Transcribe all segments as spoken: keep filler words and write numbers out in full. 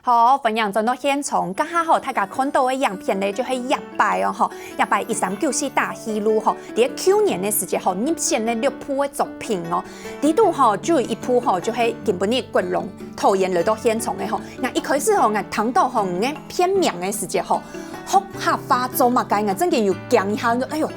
好，歡迎轉到現場。這下吼，大家看到个影片呢，就係這擺哦吼，這擺一三九四大戲院吼，在舊年个時節吼，入選了六部个作品哦。裡肚吼，就有一部吼，就係今晡日國榮導演來到現場个吼。𠊎一開始吼，𠊎聽到吼，你个片名个時節吼，學客話做麼个？𠊎正經有驚一下，哎喲，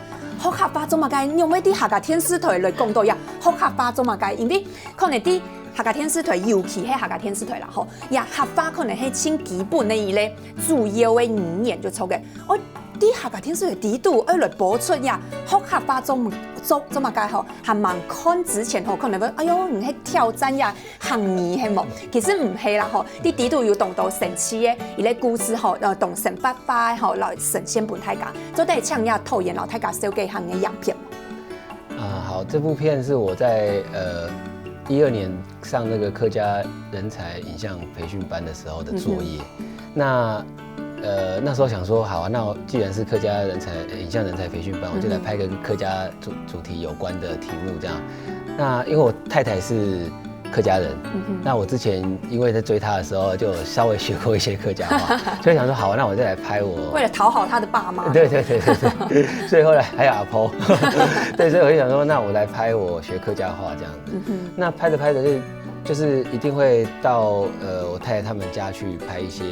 學客話做麼个？仰會在客家電視台來講到這學客話做麼个？因為可能在客家電視台，尤其係客家電視台啦吼，這客話可能係盡基本个一個主要个語言就著个。哦，在客家電視台裡肚愛來播出這學客話做做做麼个吼，還吂看之前吼，可能會，哎喲，你係挑戰這客語係無？其實毋係啦吼，在裡肚有當多生趣个一個故事吼，呃，當生活化个吼，來呈現分大家。做得請這導演摎大家紹介下你个影片無？啊，好，這部片是我在呃一二年上那個客家人才影像培訓班的時候的作業。那呃那時候想说，好啊，那我既然是客家人才呃影像人才培训班，我就来拍个跟客家主主题有关的题目这样。那因为我太太是客家人，那我之前因为在追她的时候就稍微学过一些客家话，所以想说，好啊，那我就来拍我为了讨好他的爸妈。对对对对对，所以后来还有阿婆，对，所以我就想说，那我来拍我学客家话这样子。那拍着拍着就就是一定会到呃我太太他们家去拍一些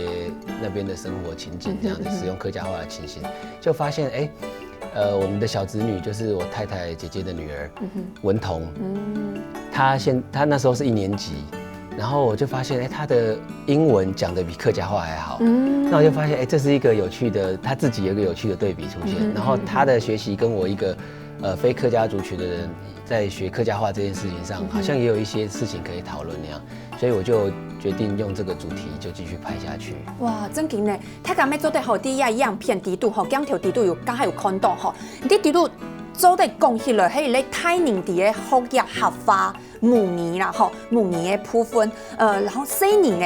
那边的生活情景这样子，使用客家话的情形，就发现哎，呃，我们的小侄女就是我太太姐姐的女儿，文彤，她现她那时候是一年级，然后我就发现，哎，她的英文讲的比客家话还好。那我就发现，哎，这是一个有趣的，她自己有一个有趣的对比出现。然后她的学习跟我一个呃非客家族群的人在学客家话这件事情上，好像也有一些事情可以讨论那样，所以我就决定用这个主题就继续拍下去。哇，正经呢，大家乜做得好，在這影片裡肚吼，鏡頭裡肚有，剛好有看到吼，你在裡肚做得講起來，係一個大人在个學習客話、母語啦吼，母語个部分，呃，然後細人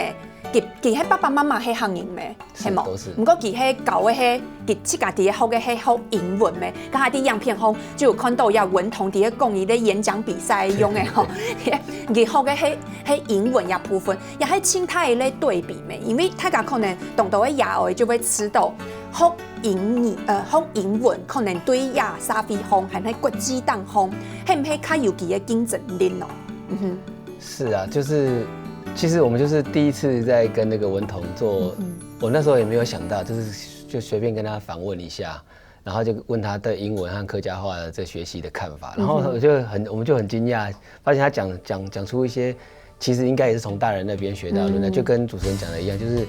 个，佢佢係爸爸媽媽係客人咩？係無？都是毋過佢係教个係，佢自家在个學个係學英文咩？剛才在影片項就有看到這文彤在个講佢个演講比賽用个吼，佢學个係係英文這部分，也係盡大个對比咩？因為大家可能當多个爺哀就會知道，學英語呃學英文可能對這社會項還係國際當項，係毋係較有佢个競爭力咯？嗯哼。是啊，就是其实我们就是第一次在跟那个文彤做，我那时候也没有想到，就是就随便跟他访问一下，然后就问他对英文和客家话的这学习的看法，然后我就很我们就很惊讶，发现他讲讲讲出一些其实应该也是从大人那边学到的，就跟主持人讲的一样，就是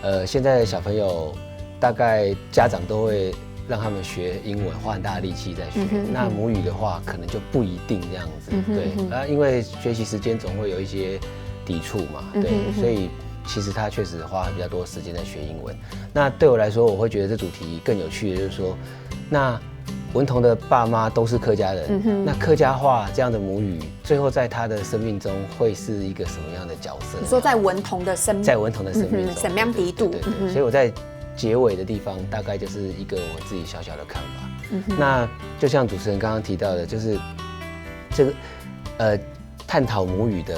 呃现在的小朋友大概家长都会让他们学英文，花很大的力气在学。那母语的话，可能就不一定这样子。对，那因为学习时间总会有一些抵触嘛，对，所以其实他确实花比较多时间在学英文。那对我来说，我会觉得这主题更有趣的，就是说，那文彤的爸妈都是客家人，那客家话这样的母语，最后在他的生命中会是一个什么样的角色？你说在文彤的生在文彤的生命中，嗯哼生命里肚对对对，所以我在结尾的地方大概就是一个我自己小小的看法。那就像主持人刚刚提到的，就是这个呃探讨母语的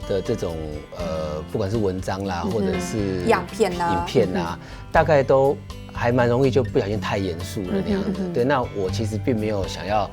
的这种呃，不管是文章啦，或者是影片啊影片啊，大概都还蛮容易就不小心太严肃了那样子。对，那我其实并没有想要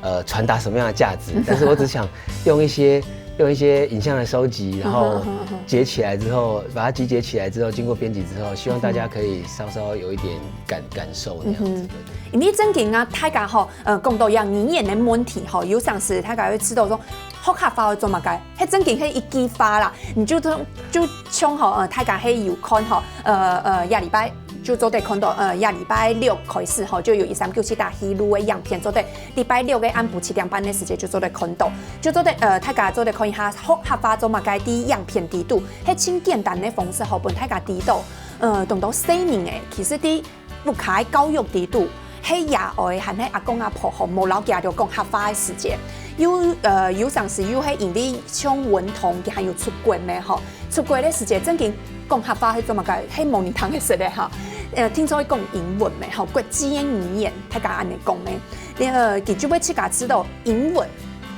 呃传达什么样的价值，但是我只想用一些用一些影像的收集，然后截起来之后，把它集结起来之后，经过编辑之后，希望大家可以稍稍有一点感感受那样子。对对。因為正經啊，大家吼，呃，講到這語言个問題吼，有成時大家會知道說，學客話愛做麼个？係正經係一句話啦，你就就像吼，呃，大家係有看吼，呃呃，這禮拜就做得看到，呃，這禮拜六開始吼，就有一三九四大戲院个影片做得，禮拜六个暗晡七點半个時間就做得看到，就做得呃，大家做得看一下學客話做麼个，在影片裡肚，係盡簡單个方式吼，分大家知道，呃，當多細人仔，其實在 屋下个教育裡肚，係爺哀還係阿公阿婆吼，無摎佢兜講客話个時節，又呃有成時又係因為像文彤佢還有出國咩吼，出國个時節正經講客話係做麼个，係無人聽得識个吼。呃，聽說講英文咩吼，國際个語言，大家恁樣講咩，呃，佢就會自家知道英文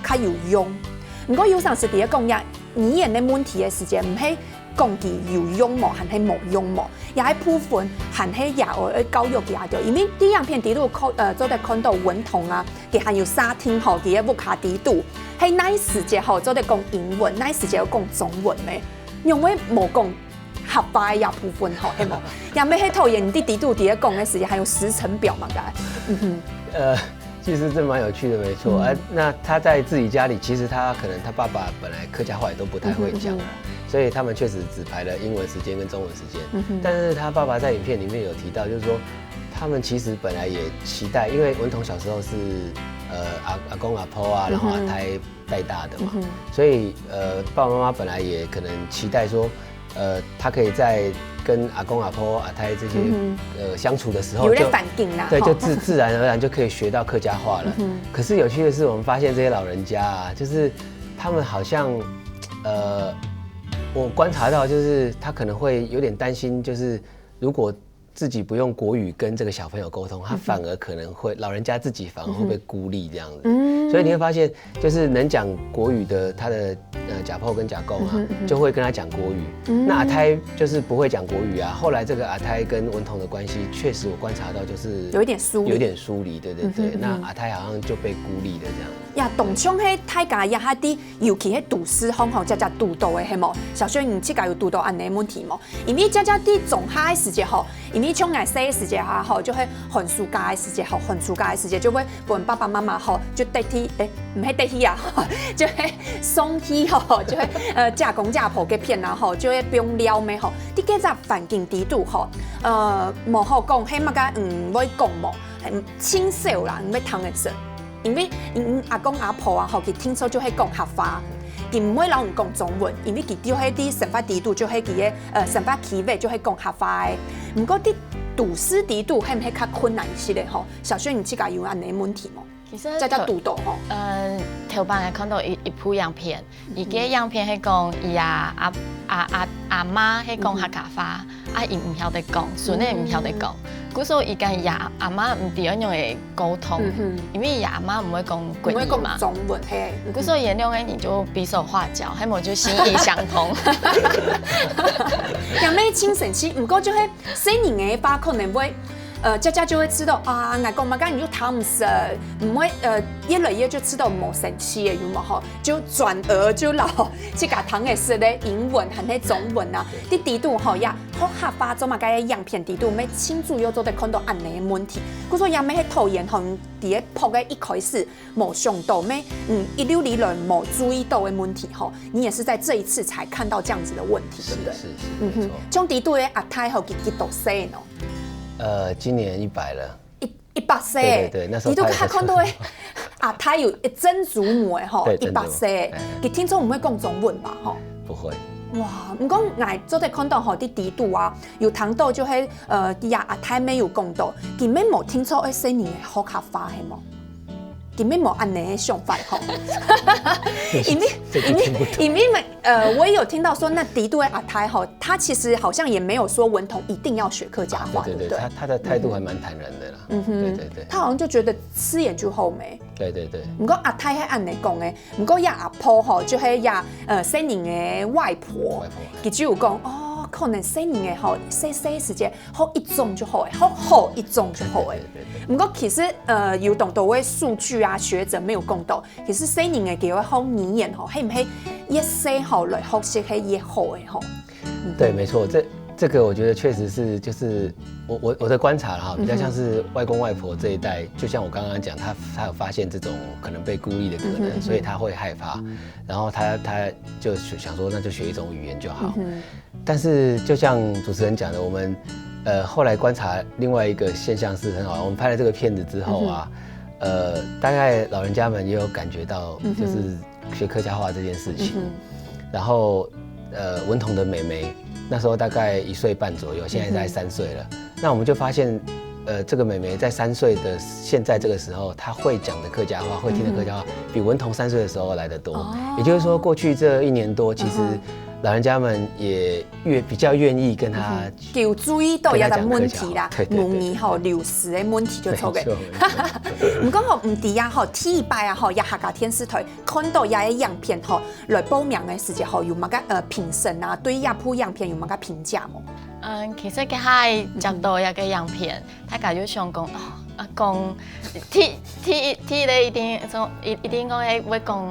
較有用。毋過有成時在講這語言个問題个時節，毋係講佢有用無，還係無用無，這个部分還係也愛教育佢啊，對。因為在影片底肚看，呃，做得看到文同啊，佢還有沙婷吼，佢个屋下底肚，係哪時節吼做得講英文，哪時節愛講中文咩？仰會無講客話个這部分吼，係無？也毋係討厭你在底肚在該講个時節，還有時程表嘛，該，嗯哼。呃，其实这蛮有趣的，没错。啊，那他在自己家里，其实他可能他爸爸本来客家话也都不太会讲啊，所以他们确实只排了英文时间跟中文时间。但是他爸爸在影片里面有提到，就是说他们其实本来也期待，因为文同小时候是呃阿阿公阿婆啊，然后阿太带大的嘛，所以呃爸爸妈妈本来也可能期待说，呃他可以在跟阿公阿婆、阿太这些、呃相处的时候就有点反应啦，对，吼就自自然而然就可以学到客家话了。可是有趣的是，我们发现这些老人家啊，就是他们好像，呃，我观察到就是他可能会有点担心，就是如果自己不用国语跟这个小朋友沟通，他反而可能会，老人家自己反而会被孤立这样子。所以你会发现，就是能讲国语的他的呃假炮跟假构啊，就会跟他讲国语。那阿泰就是不会讲国语啊。后来这个阿泰跟文同的关系，确实我观察到就是有一点疏离有一点疏离，对对对。那阿泰好像就被孤立的这样子。呀，當像係大家也下底，尤其係都市方吼，常常堵到个，係無？小軒，你自家有堵到恁樣个問題無？因為常常在中下个時節吼，因為像𠊎細个時節哈吼，就係寒暑假个時節吼，寒暑假个時節就會分爸爸媽媽吼，就帶去，誒，毋係帶去啊，就係送去吼，就係呃，假公假婆該片啊吼，就係放尞个吼，在該隻環境底肚吼，呃，無好講，係麼个，嗯，會講無，嗯，盡少啦，毋會聽得識。 因為嗯阿公阿婆啊，吼，佢定著就係講客話，佢毋會摎你講中文，因為佢就係在生活底肚，就係佢个呃生活區域就係講客話个。毋過在都市底肚，係毋係較困難一息个吼？小軒，你自家有恁樣个問題無？其實這叫堵到吼。嗯，頭擺𠊎看到一一部影片，一个影片係講，佢阿阿阿阿阿媽係講客家話，啊，佢毋曉得講，孫仔毋曉得講，故所佢跟佢阿阿媽毋知愛仰仔溝通，因為佢阿媽毋會講國語嘛。中文嘿。故所佢兩个人就比手畫腳，還無就心意相通。也毋係盡生趣，毋過就係細人个話可能會。呃，姐姐就會知道啊，𠊎講麼个你就聽毋識，毋會呃，越來越就知道無生趣个，有無吼？就轉而就摎自家聽个識个英文還係中文啊，在底肚吼呀，學客話做麼个影片底肚，乜清楚又做得看到恁樣个問題。故所也乜係討厭吼，在該拍个一開始無想到，乜嗯一路以來無注意到个問題吼，你也是在這一次才看到這樣子的問題，對不對？是是是，没错。像底肚个阿泰吼，佢幾多歲呢？呃，今年一百了。一一百歲，对对对，那时候你都他也是看看到个阿泰有一曾祖母个吼，对一百岁曾祖母，佢聽說毋會講中文吧吼？不會。哇，毋過𠊎做得看到吼，在底肚啊，有聽到就係呃，佢阿泰乜有講到，佢乜無聽說愛細人个學客話係無？佢乜無恁樣个想法吼，因為这就因為听不懂。因為呃，我也有聽到說，那底肚个阿泰吼，他其實好像也沒有說文同一定要學客家話，对对对，不對？他他的态度还蛮坦然的啦。嗯哼，对对对他好像就覺得吃鹽就好味。对对对。毋過阿泰係恁樣講个，毋過這阿婆吼，就係這呃細人个外婆，外婆佢就有講哦，可能細人个吼，細細時節學一種就好个，學好一種就好个。对对对。毋過其實呃有當多个數據啊，學者乜有講到，其實細人个佢个學語言吼，係毋係越細吼來學習係越好个吼？对，没错，这这个我觉得确实是，就是我我我的观察哈，比较像是外公外婆这一代，就像我刚刚讲，他他有发现这种可能被孤立的可能，所以他会害怕，然后他他就想说，那就学一种语言就好。但是就像主持人讲的，我们呃后来观察另外一个现象是很好玩，我们拍了这个片子之后啊，呃，大概老人家们也有感觉到，就是学客家话这件事情。然后呃，文同的妹妹那时候大概一岁半左右，现在大概三岁了。那我们就发现，呃，这个妹妹在三岁的现在这个时候，她会讲的客家话，会听的客家话，比文同三岁的时候来得多。也就是说，过去这一年多，其实老人家们也越比较愿意跟他有注意到一个问题啦，对对对母语吼流失的问题就出个。没错没错毋过吼，毋知啊吼，第一擺啊吼，也客家電視台看到這个影片吼，來報名的時節吼，有麼个呃評審啊，對這部影片有麼个評價無？嗯，其實佢係接到一个影片，大家就想講，哦，啊講，第第第一个一定說一一定講會會講，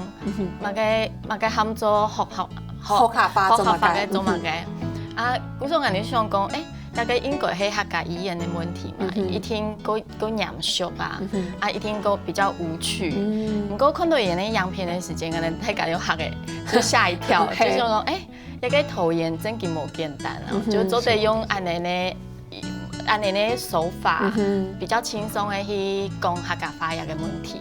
麼个麼个喊做學學學客話做麼个學客話个做麼个？啊，故所𠊎就想講，誒，大概應該係客家語言个問題嘛，一定過過嚴肅啊，啊，一定過比較無趣。毋過看到佢个影片个時間，可能大家就嚇个，就嚇一跳，就想講，誒，這个導演真經無簡單啊，就做得用恁樣个。 恁樣个手法，比較輕鬆个去講客家話這个問題。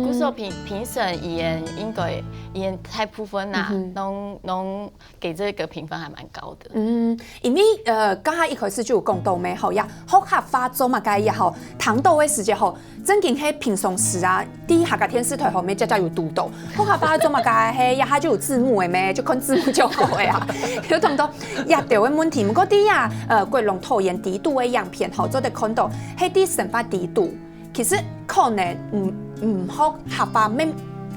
故所評評審佢个應該佢个大部分啊，攏攏給這個評分還蠻高的。嗯，因為呃，剛才一開始就有講到咩吼，呀，學客話做麼个也好，聽到个時節吼，真經係平常時啊，在客家電視台吼，咩家家有堵到，學客話做麼个係，呀，佢就有字幕个咩，就看字幕就好个啊。有當多壓掉个問題，毋過在呀，呃，國龍導演第一部个影片吼，做得看到，係在生活第一部。其實可能毋毋學客話，面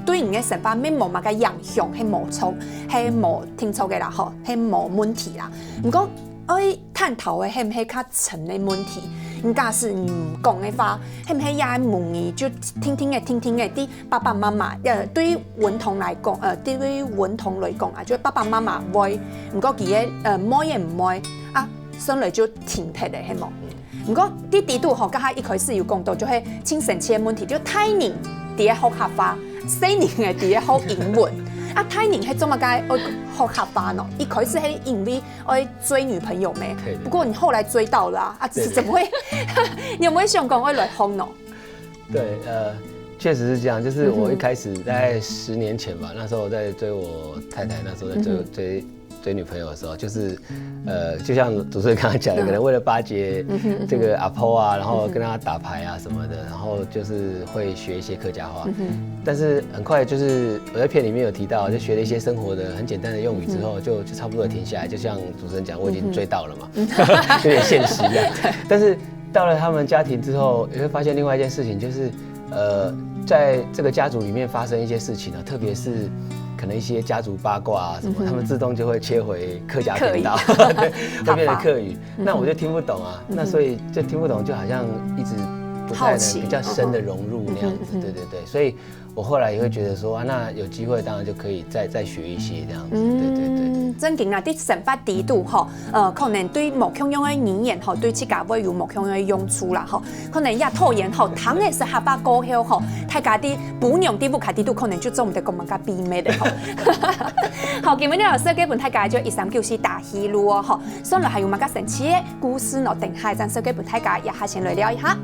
對你个生活面無麼个影響，係無錯，係無定著个啦吼，係無問題啦。毋過愛探討个係毋係較深个問題？你假使你毋講个話，係毋係也無語就聽聽个聽聽个，對爸爸媽媽，呃，對於文同來講，呃，對於文同來講啊，就爸爸媽媽會，毋過佢个呃妹也毋會啊，算來就停忒个，係無？毋過在這度吼，剛才一開始有講到，就係盡神奇个問題，就大人在該學客話，細人仔在該學英文。啊，大人係做麼个愛學客話呢？一開始係因為愛追女朋友咩？對對不過你後來追到了啊，啊，只是怎麼會？你有沒有想講愛來學呢？对，呃，确实是这样。就是我一开始在十年前吧，那时候我在追我太太，那时候在追追追女朋友的时候，就是呃，就像主持人刚刚讲的，可能为了巴结这个阿婆啊，然后跟她打牌啊什么的，然后就是会学一些客家话。但是很快就是我在片里面有提到，就学了一些生活的很简单的用语之后，就就差不多停下来。就像主持人讲，我已经追到了嘛，有点现实这样。但是到了他们家庭之后，也会发现另外一件事情，就是呃，在这个家族里面发生一些事情呢，特别是可能一些家族八卦啊什么，他们自动就会切回客家频道，对，会变成客语。那我就听不懂啊，那所以就听不懂，就好像一直不太能好奇比较深的融入那样子，对对对，所以我后来也会觉得说啊，那有机会当然就可以再再学一些这样子，对对对对。嗯，真經啊，在生活裡肚吼，呃，可能對無共樣个語言吼，對自家會有無共樣个用處啦吼。可能也討厭吼，聽个係客話過後吼，大家在不良的屋下裡肚可能就做毋得講麼个秘密个吼。好，今日个老師个分大家就一三九四大喜路哦吼，算了還有麼个神奇个故事呢？等下一站說个分大家也下先來聊一下。